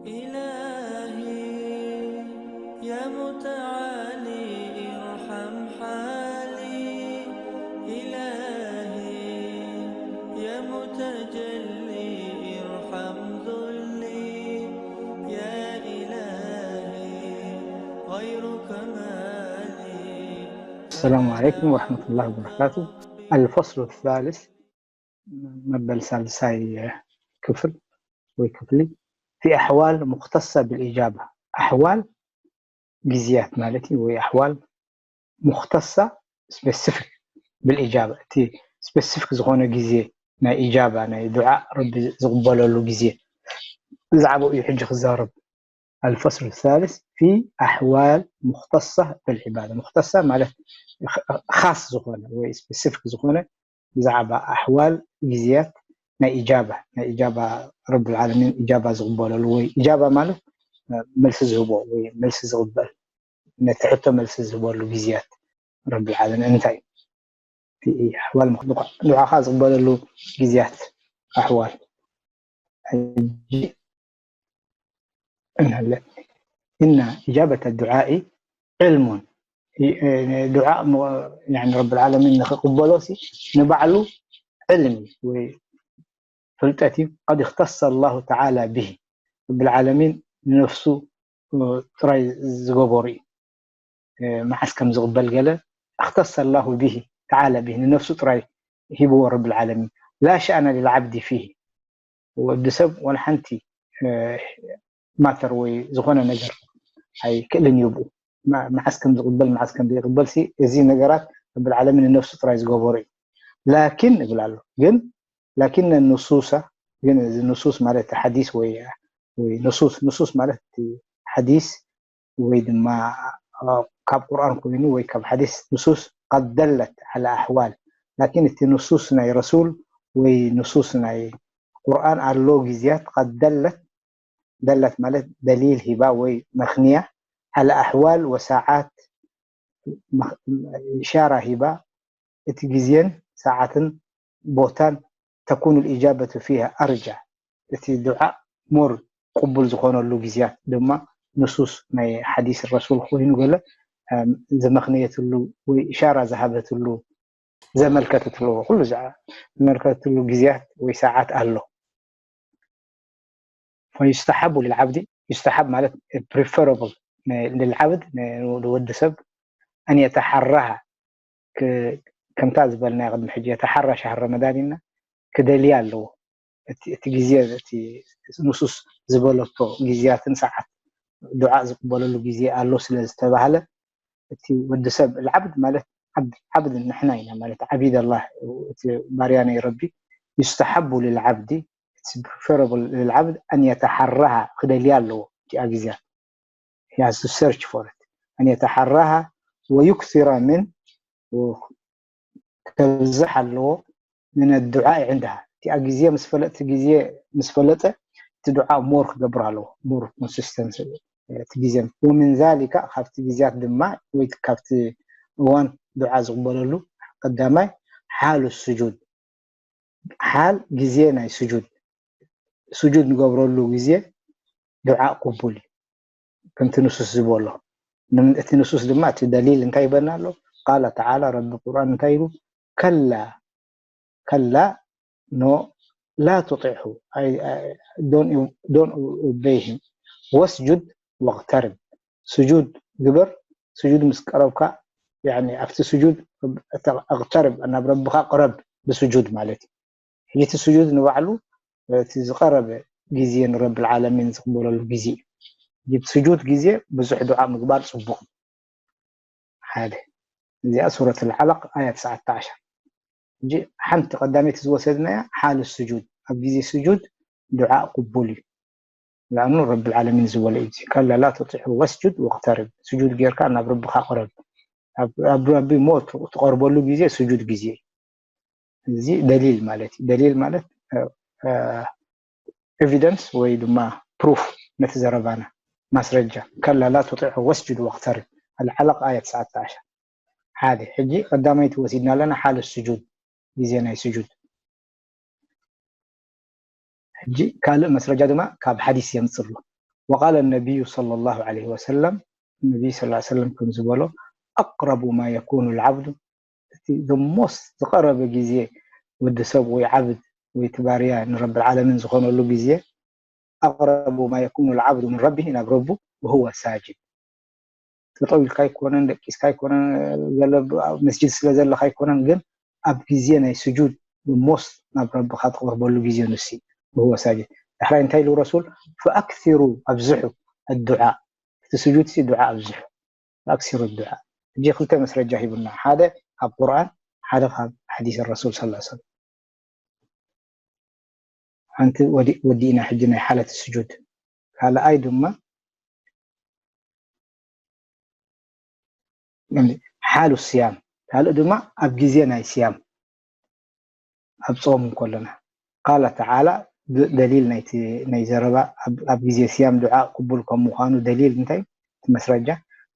إلهي يا متعالي ارحم حالي، إلهي يا متجلي ارحم ذلي، يا إلهي غيرك ما لي. السلام عليكم ورحمة الله وبركاته. الفصل الثالث መበል ሳልሳይ ክፍል ወይ ክፍሊ في أحوال مختصة بالإجابة። ኣሕዋል ግዜያት ማለት እዩ፣ ወይ ኣሕዋል ሙክተሳ ስፔሲፊክ ብልእጃባ፣ እቲ ስፔሲፊክ ዝኾነ ግዜ ናይ ኢጃባ ናይ ዱዓ ረቢ ዝቕበለሉ ግዜ ብዛዕባኡ እዩ ሕጂ ክዛረብ። الفصل الثالث في أحوال مختصة بالعبادة። ሙክተሳ ማለት ኻስ ዝኾነ ወይ ስፔሲፊክ ዝኾነ ብዛዕባ ኣሕዋል ግዜያት ናይ ኢጃባ ናይ ኢጃባ ረብል ዓለሚን ኢጃባ ዝቕበለሉ ወይ ኢጃባ ማለት መልሲ ዝህቦ ወይ መልሲ ዝቕበል ነቲ ሕቶ መልሲ ዝህበሉ ግዜያት ረብል ዓለሚን እንታይ እዩ? ኣሕዋል ዱዓኻ ዝቕበለሉ ግዜያት ኣሕዋል ሕጂ እንሀለ إن إجابة الدعاء علم ዱዓ ረብል ዓለሚን ንክቕበሎ ሲ ንባዕሉ ዕልሚ ወይ ፍልጠት እዩ። قد اختص الله تعالى به ረብል ዓለሚን ንነፍሱ ጥራይ ዝገበሩ እዩ። መዓስ ከም ዝቕበል ገለ اختص الله به تعالى به ንነፍሱ ጥራይ ሂብዎ ረብል ዓለሚን لا شأن للعبد فيه ወዲ ሰብ ወላ ሓንቲ ማተር ወይ ዝኾነ ነገር ኣይክእልን እዩ ብኡ መዓስ ከም ዝቕበል መዓስ ከም ዘይቕበል ሲ እዚ ነገራት ረብል ዓለሚን ንነፍሱ ጥራይ ዝገበሩ እዩ። ላኪን እብል ኣሎ ግን ላኪን ንሱሳ ግን እዚ ንሱስ ማለት ሓዲስ ወይ ወይ ንሱስ ንሱስ ማለት ሓዲስ ወይ ድማ ካብ ቁርኣን ኮይኑ ወይ ካብ ሓዲስ ንሱስ قد دلت على أحوال ላኪን እቲ ንሱስ ናይ ረሱል ወይ ንሱስ ናይ ቁርኣን ኣሎ ግዜያት قد دلت دلت ማለት ደሊል ሂባ ወይ መኽንያ على أحوال وساعات إشارة ሂባ እቲ ግዜን ሰዓትን ቦታን تكون الإجابة فيها أرجى እቲ ዱዓ ሞር ቅቡል ዝኾነሉ ግዜያት ድማ ንሱስ ናይ ሓዲስ ረሱል ኮይኑ ገለ ዘመኽነየትሉ ወይ إشارة ዝሃበትሉ ዘመልከተትሉ ኩሉ ዘመልከተትሉ ግዜያት ወይ ሰዓት ኣሎ። فيستحب للعبد يستحب ማለት preferable للعبد ንወዲ ሰብ أن يتحرها ከምታ ዝበልናዮ ቅድሚ ሕጂ የተሓራ ሻህር ረመዳን ኢልና ክደልያ ኣለዎ። እቲ ግዜ እቲ ንሱስ ዝበለቶ ግዜያትን ሰዓት ዱዓ ዝቕበለሉ ግዜ ኣሎ ስለ ዝተባህለ እቲ ወዲ ሰብ ልዓብድ ማለት ዓብድ ንሕና ኢና ማለት ዓቢድ ኣላህ እቲ ባርያ ናይ ረቢ يستحب للعبد it's preferable للعبد أن يتحرها ክደልያ ኣለዎ እቲኣ ግዜያት he has to search for it أن يتحرها ويكثر من ከብዝሕ ኣለዎ من الدعاء عندها እቲኣ ግዜ ምስ ፈለጠ እቲ ግዜ ምስ ፈለጠ እቲ ዱዓ ሞር ክገብር ኣለዎ more consistent እቲ ግዜ ومن ذلك ካብቲ ግዜያት ድማ ወይ ካብቲ እዋን ዱዓ ዝቕበለሉ ቀዳማይ حال السجود ሓል ግዜ ናይ ስጁድ ስጁድ ንገብረሉ ግዜ ዱዓ ቅቡል እዩ ከምቲ ንሱስ ዝበሎ እቲ ንሱስ ድማ እቲ ደሊል እንታይ ይበና ኣሎ قال تعالى ረቢ ቁርኣን እንታይ ይብሉ كلا كلا no لا تطعه don't obey him واسجد واقترب ስጁድ ግበር ስጁድ ምስ ቀረብካ ኣብቲ ስጁድ اقترب ናብ ረብኻ ቅረብ ብስጁድ ማለት እዩ ሕጂ እቲ ስጁድ ንባዕሉ እቲ ዝቐረበ ግዜ ንረብል ዓለሚን ዝቕበለሉ ግዜ እዩ ስጁድ ግዜ ብዙሕ ዱዓ ምግባር ፅቡቕ ሓደ እዚኣ ሱረት العلق ኣያ تسعة عشر ሕጂ ሓንቲ ቀዳመይቲ ዝወሰድናያ ሓል ስጁድ ኣብ ግዜ ስጁድ ዱዓ ቅቡል እዩ لأنه رب العالمين ዝበሎ እዩ كلا لا تطعه واسجد واقترب ስጁድ ጌርካ ናብ ረብኻ ቅረብ ኣብ ረቢ ሞ ትቐርበሉ ግዜ ስጁድ ግዜ እዩ እዚ ደሊል ማለት እዩ ደሊል ማለት evidence ወይ ድማ proof ነቲ ዘረባና ማስረጃ كلا لا تطعه واسجد واقترب العلق ኣያ تسعة عشر ሓደ ሕጂ ቀዳመይቲ ወሲድና ኣለና ሓል ስጁድ ግዜ ናይ ስጁድ ሕጂ ካልእ መስረጃ ድማ ካብ ሓዲስ የምፅእ ኣሎ وقال النبي صلى الله عليه وسلم، ነቢ صلى الله عليه وسلم ከም ዝበሎ، أقرب ما يكون العبد፣ እቲ the most ዝቐረበ ግዜ ወዲ ሰብ ወይ ዓብድ ወይ እቲ ባርያ ንረብል ዓለሚን ዝኾነሉ ግዜ، أقرب ما يكون العبد من ربه، ናብ ረቡ، وهو ساجد። ጠጠው ኢልካ ኣይኮነን፣ ደቂስካ ኣይኮነን፣ ገለ ኣብ መስጂድ ስለ ዘለኻ ኣይኮነን፣ ግን ኣብ ግዜ ናይ ስጁድ፣ most ናብ ረብኻ ትቐርበሉ ግዜ ንሱ እዩ፣ وهو ساجد። ዳሕራይ እንታይ ኢሉ ረሱል? فأكثروا، ኣብዝሑ፣ الدعاء، እቲ ስጁድ ሲ ዱዓ ኣብዝሑ። فأكثروا الدعاء። ሕጂ ክልተ መስረጃ ሂቡና፣ ሓደ ካብ ቁርኣን፣ ሓደ ካብ ሓዲስ ረሱል صلى الله عليه وسلم። ሓንቲ ወዲ-፣ ወዲእና ሕጂ ናይ ሓለት ስጁድ። ካልኣይ ድማ ሓሉ ስያም፣ ካልእ ድማ ኣብ ግዜ ናይ ስያም፣ ኣብ ጾም እንከለና። ቃለ ተዓላ፣ ድ-፣ ደሊል ናይቲ፣ ናይ ዘረባ ኣብ፣ ኣብ ግዜ ስያም ዱዓ ቅቡል ከም ምዃኑ ደሊል እንታይ? እቲ መስረጃ።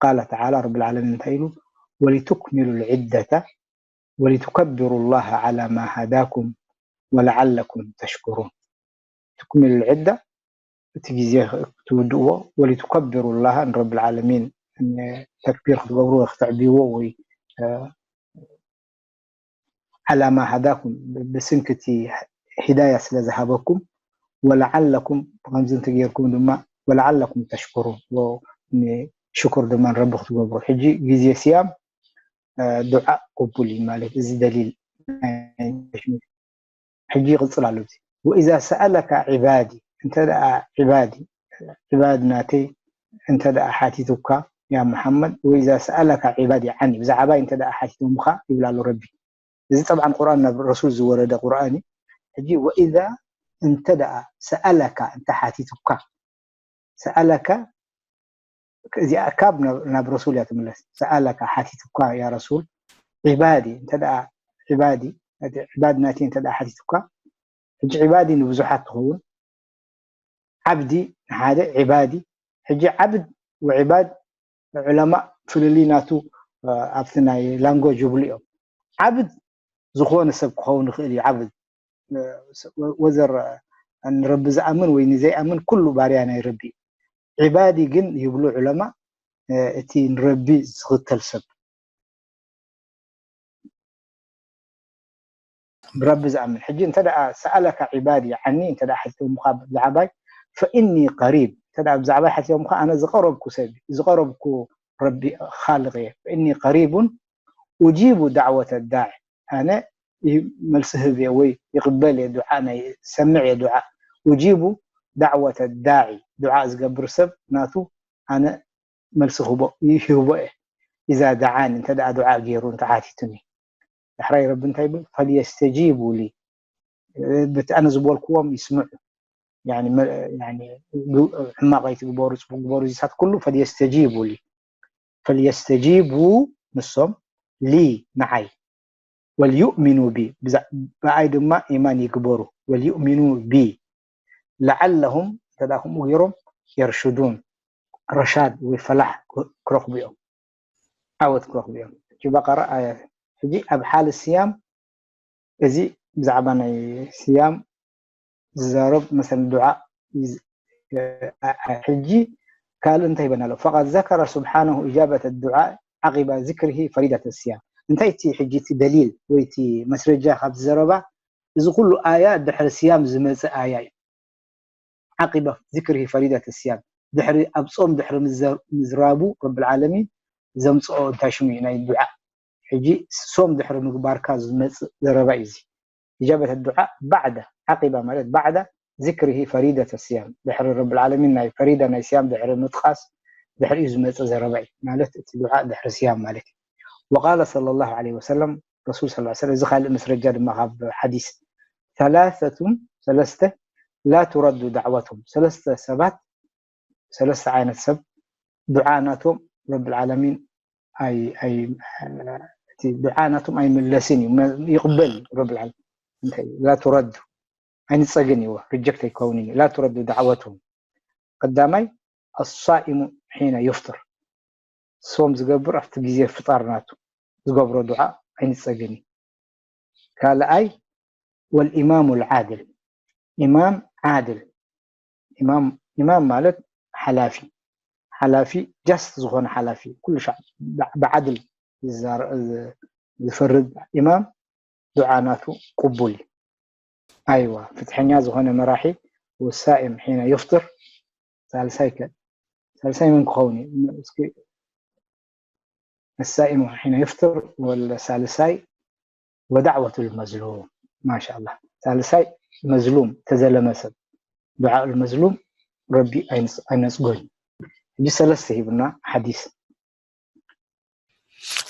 ቃለ ተዓላ፣ ረብል ዓለሚን እንታይ ኢሉ? ወሊቱክሚሉ ልዒደተ ወሊቱከብሩ ላሃ ዓላ ማ ሃዳኩም ወለዓለኩም ተሽኩሩን። ቱክሚሉ ልዕዳ፣ እቲ ግዜ ክትውድእዎ፣ ወሊቱከብሩ ላሃ፣ ንረብል ዓለሚን ተክቢር ክትገብርዎ፣ ክተዕብይዎ ወይ፣ እ፣ ዓላ ማ ሃዳኩም፣ ብ-፣ ብስንኪ እቲ ሂዳያ ስለ ዝሃበኩም፣ ወለዓለኩም፣ ብኸምዚ እንተጌርኩም ድማ፣ ወለዓለኩም ተሽኩሩን፣ ን-፣ ሽኩር ድማ ንረቢ ክትገብሩ። ሕጂ ግዜ ስያም፣ እ፣ ዱዓ ቅቡል እዩ ማለት እዚ ደሊል ናይ ተሽሚት። ሕጂ ይቕጽል ኣሎ እዚ። ወኢዛ ሰኣለካ ዒባዲ፣ እንተ ደኣ ዒባዲ፣ ዒባድ ናተይ እንተ ደኣ ሓቲቱካ፣ ያ መሓመድ፣ ወኢዛ ሰኣለካ ዒባዲ ዓኒ፣ ብዛዕባይ እንተ ደኣ ሓቲቶምኻ ይብል ኣሎ ረቢ። እዚ ጠብዓን ቁርኣን ናብ ረሱል ዝወረደ ቁርኣን እዩ። ሕጂ ወኢዛ እንተ ደኣ ሰኣለካ፣ እንተ ሓቲቱካ፣ ሰኣለካ፣ እዚኣ ካብ ናብ፣ ናብ ረሱል እያ ትምለስ። ሰኣለካ፣ ሓቲቱካ፣ ያ ረሱል፣ ዒባዲ፣ እንተ ደኣ ዒባዲ፣ እቲ ዒባድ ናተይ እንተ ደኣ ሓቲቱካ፣ ሕጂ ዒባዲ ንብዙሓት ትኸውን፣ ዓብዲ ንሓደ፣ ዒባዲ። ሕጂ ዓብድ ወዒባድ ዑለማ ፍልልይ ናቱ፣ እ፣ ኣብቲ ናይ ላንጎጅ ይብሉ እዮም። ዓብድ ዝኾነ ሰብ ክኸውን ይኽእል እዩ። ዓብድ፣ እ፣ ወዘር፣ እ፣ ንረቢ ዝኣምን ወይ ንዘይኣምን ኩሉ ባርያ ናይ ረቢ እዩ። ዒባዲ ግን ይብሉ ዑለማ፣ እ፣ እቲ ንረቢ ዝኽተል ሰብ። ብረቢ ዝኣምን። ሕጂ እንተ ደኣ ሰኣለካ ዒባዲ ዓኒ፣ እንተ ደኣ ሓቲቶምኻ ብዛዕባይ፣ ፈኢኒ ቀሪብ፣ እንተ ደኣ ብዛዕባይ ሓቲቶምኻ፣ ኣነ ዝቐረብኩ ሰብ፣ ዝቐረብኩ ረቢ ኻልቕ እየ። ፈኢኒ ቀሪቡን ኡጂቡ ዳዕወተ ዳዒ፣ ኣነ ይ-፣ መልሲ ህብ እየ ወይ ይቕበል እየ ዱዓ ናይ፣ ሰምዕ እየ ዱዓ። ኡጂቡ ዳዕወተ ዳዒ፣ ዱዓ ዝገብር ሰብ ናቱ ኣነ መልሲ ክህቦ፣ ይህቦ እየ። ኢዛ ደዓኒ፣ እንተ ደኣ ዱዓ ገይሩ፣ እንተ ሓቲቱኒ። ዳሕራይ ረቢ እንታይ ይብል? ፈልየስተጂቡ ሊ። በቲ ኣነ ዝበልክዎም ይስምዑ። ያኒ፣ መ-፣ ያኒ፣ ግ-፣ ሕማቕ ኣይትግበሩ፣ ጽቡቕ ግበሩ፣ እዚታት ኩሉ ፈልየስተጂቡ ሊ። ፈልየስተጂቡ፣ ንሶም፣ ሊ፣ ንዓይ። ወልዩእሚኑ ቢ፣ ብዛ-፣ ብኣይ ድማ ኢማን ይግበሩ። ወልዩእሚኑ ቢ ለዓለሁም፣ እንተ ደኣ ከምኡ ገይሮም፣ የርሽዱን፣ ረሻድ ወይ ፈላሕ ክ-፣ ክረኽቡ እዮም። ዓወት ክረኽቡ እዮም። ሕጂ በቐራ ኣያት። ሕጂ ኣብ ሓል ስያም፣ እዚ ብዛዕባ ናይ ስያም ዝዛረብ፣ መሰለን ዱዓ ይዝ-፣ እ፣ እ፣ ሕጂ ካልእ እንታይ ይበና ኣሎ? ፈቀድ ዘከረ ስብሓነሁ ኢጃበተ ዱዓ ዓቂባ ዝክርሂ ፈሪደተ ስያም። እንታይ እቲ ሕጂ እቲ ደሊል ወይ እቲ መስረጃ ካብዚ ዘረባ? እዚ ኩሉ ኣያ ድሕሪ ስያም ዝመጽእ ኣያ እዩ። ዓቂባ ዝክርሂ ፈሪደተ ስያም። ድሕሪ፣ ኣብ ጾም ድሕሪ ምዘ-፣ ምዝራቡ ረብል ዓለሚን ዘምጽኦ እንታይ ሽሙ እዩ? ናይ ዱዓ። ሕጂ ሶም ድሕሪ ምግባርካ ዝመጽእ ዘረባ እዩ እዚ። ኢጃበት ዱዓ ባዕዳ፣ ዓቂባ ማለት ባዕዳ ዝክርሂ ፈሪደተ ስያም። ድሕሪ ረብል ዓለሚን ናይ ፈሪዳ ናይ ስያም ድሕሪ ምጥቃስ ድሕሪኡ ዝመጽእ ዘረባ እዩ። ማለት እቲ ዱዓ ድሕሪ ስያም ማለት እዩ። ወቃለ ሰለላሁ ዐለይሂ ወሰለም፣ ረሱል ሰለላሁ ዐለይሂ ወሰለም፣ እዚ ካልእ መስረጃ ድማ ካብ ሓዲስ፣ ሰላሰቱን፣ ሰለስተ፣ ላ ቱረዱ ዳዕወቱም፣ ሰለስተ ሰባት፣ ሰለስተ ዓይነት ሰብ ዱዓ ናቶም ረብል ዓለሚን ኣይ-፣ ኣይ-፣ እቲ ዱዓ ናቶም ኣይምለስን እዩ፣ መ-፣ ይቕበል እዩ ረብል ዓለሚን። እንታይ እዩ? ላ ቱረዱ፣ ኣይንጸግን እዩ፣ ሪጀክት ኣይከውንን እዩ። ላ ቱረዱ ዳዕወቱም። ቀዳማይ፣ ኣሳኢሙ ሒነ ዩፍጥር፣ ሶም ዝገብር ኣብቲ ግዜ ፍጣር ናቱ ዝገብሮ ዱዓ ኣይንጸግን እዩ። ካልኣይ፣ ወልኢማሙ ልዓድል፣ ኢማም ዓድል። ኢማም፣ ኢማም ማለት ሓላፊ ሓላፊ just ዝኾነ ሓላፊ ኩሉ ሻዕ ብዓድል ዝፈርድ ኢማም ዱዓ ናቱ ቅቡል እዩ። ኣይዋ ፍትሐኛ ዝኾነ መራሒ ወሳኢም ሒነ ይፍጥር ሳልሳይ ከ ሳልሳይ መን ክኸውን እዩ እስኪ السائم حين يفطر والثالثاي ودعوة المظلوم ما شاء الله ثالثاي مظلوم ተዘለመ ሰብ دعاء المظلوم ረቢ ኣይነጽጎን ሕጂ ሰለስተ ሂብና ሓዲስ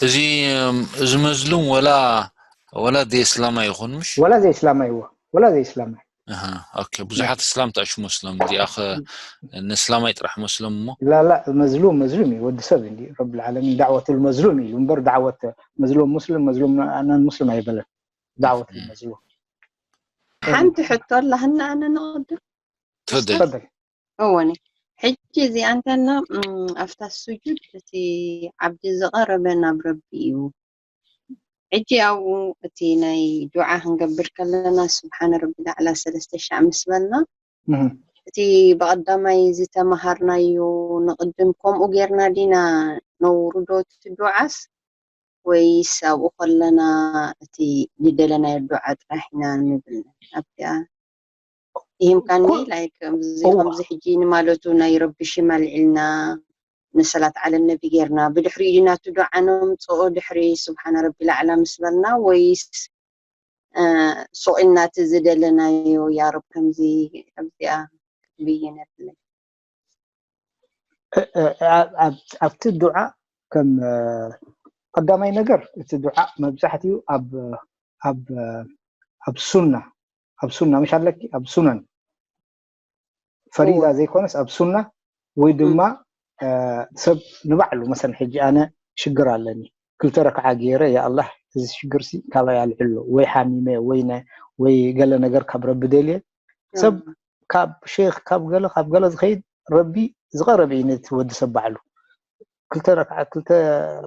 እዚ እዚ መዝሉም ወላ ወላ ዘይእስላማይ ይኹን ምሽ ወላ ዘይእስላማይ ይዎ ወላ ዘይእስላማይ ኦኬ ብዙሓት እስላም ተኣሽ መስሎም እዚኣ ንእስላማይ ጥራሕ መስሎም እሞ ላላ መዝሉም መዝሉም እዩ ወዲ ሰብ እንዲ ረብ ዓለሚን ዳዕወት መዝሉም እዩ እምበር ዳዕወት መዝሉም ሙስሊም መዝሉም ናን ሙስሊም ኣይበለን ዳዕወት መዝሉም ሓንቲ ሕቶ ኣለህና ኣነ ንቕድም ተደል እወኒ ሕጂ እዚኣ እንተና ኣብታ ስጁድ እቲ ዓብዲ ዝቐረበ ናብ ረቢ እዩ ሕጂ ኣብኡ እቲ ናይ ዱዓ ክንገብር ከለና ስብሓነ ረቢ ላዕላ ሰለስተ ሻዕ ምስ በልና እቲ ብቐዳማይ ዝተመሃርናዮ ንቕድም ከምኡ ጌርና ዲና ነውርዶ እቲ ዱዓስ ወይስ ኣብኡ ከለና እቲ ዝደለናዮ ዱዓ ጥራሕ ኢና ንብል ኣብቲኣ ይህምካኒ like ከምዚ ከምዚ ሕጂ ንማለቱ ናይ ረቢ ሽም ኣልዒልና ንሰላት ዓለ ነቢ ጌርና ብድሕሪኡ ድናቱ ዱዓ ነምፅኦ ድሕሪ ስብሓነ ረቢ ላዕላ ምስ በልና ወይስ ሱቕ ኢልና እቲ ዝደለናዮ ያረብ ከምዚ ኣብዚኣ ክትብይን የብለይ ኣብቲ ዱዓ ከም ቀዳማይ ነገር እቲ ዱዓ መብዛሕትኡ ኣብ ኣብ ኣብ ሱና ኣብ ሱና ምሽ ኣለኪ ኣብ ሱነን ፈሪዳ ዘይኮነስ ኣብ ሱና ወይ ድማ ሰብ ንባዕሉ መሰን ሕጂ ኣነ ሽግር ኣለኒ ክልተ ረክዓ ገይረ ያ ኣላህ እዚ ሽግር ሲ ካባይ ኣልዕሎ ወይ ሓሚመ ወይ ወይ ገለ ነገር ካብ ረቢ ደልየ ሰብ ካብ ሼክ ካብ ገለ ካብ ገለ ዝኸይድ ረቢ ዝቐረበ እዩ ነቲ ወዲ ሰብ ባዕሉ ክልተ ረክዓ ክልተ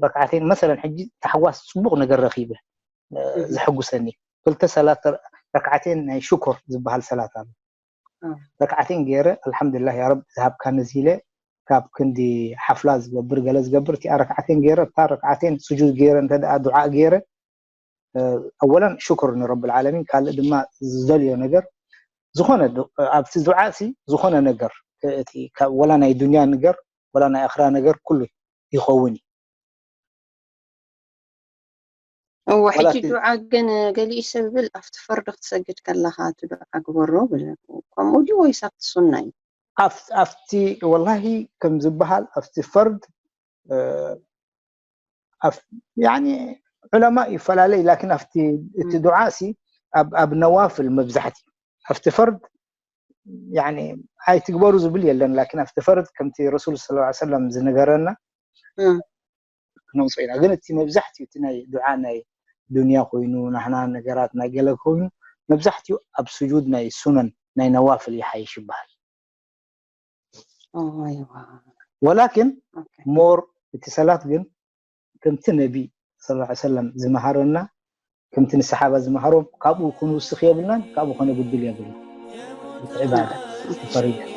ረክዓተይን መሰለን ሕጂ ታሕዋስ ፅቡቕ ነገር ረኺበ ዘሐጉሰኒ ክልተ ሰላት ረክዓተይን ናይ ሽኮር ዝበሃል ሰላት ኣሎ ረክዓተይን ገይረ ኣልሓምዱሊላህ ያረብ ዝሃብካኒ እዚ ኢለ ካብ ክንዲ ሓፍላ ዝገብር ገለ ዝገብር እቲኣ ረክዓተይን ገይረ እታ ረክዓተይን ስጁድ ገይረ እንተ ደኣ ዱዓ ገይረ ኣወለን ሽኩር ንረብል ዓለሚን ካልእ ድማ ዝደልዮ ነገር ዝኾነ ኣብቲ ዱዓ ሲ ዝኾነ ነገር እቲ ወላ ናይ ዱንያ ነገር ወላ ናይ ኣኽራ ነገር ኩሉ ይኸውን እዩ እወ ሕጂ ዱዓ ግን ገሊኡ ሰብ ይብል ኣብቲ ፈርዲ ክትሰግድ ከለኻ እቲ ዱዓ ግበሮ ብለ ከምኡ ድዩ ወይስ ኣብቲ ሱና እዩ ኣብቲ ወላሂ ከም ዝበሃል ኣብቲ ፈርድ ያኒ ዑለማ ይፈላለይ ላኪን ኣብቲ እቲ ዱዓ ሲ ኣብ ነዋፍል መብዛሕቲ ኣብቲ ፈርድ ያኒ ኣይትግበሩ ዝብል የለን ላኪን ኣብቲ ፈርድ ከምቲ ረሱል ስ ሰለም ዝነገረና ክነውፅኦ ኢና ግን እቲ መብዛሕትኡ እቲ ናይ ዱዓ ናይ ዱንያ ኮይኑ ናህና ነገራት ናይ ገለ ኮይኑ መብዛሕትኡ ኣብ ስጁድ ናይ ሱነን ናይ ነዋፍል ይሓይሽ ይበሃል ወላኪን ሞር እቲ ሰላት ግን ከምቲ ነቢ ስ ሰለም ዝመሃረና ከምቲ ንሰሓባ ዝመሃሮም ካብኡ ክንውስኽ የብልናን ካብኡ ከነጉድል የብልና ዕባዳ ፈሪዳ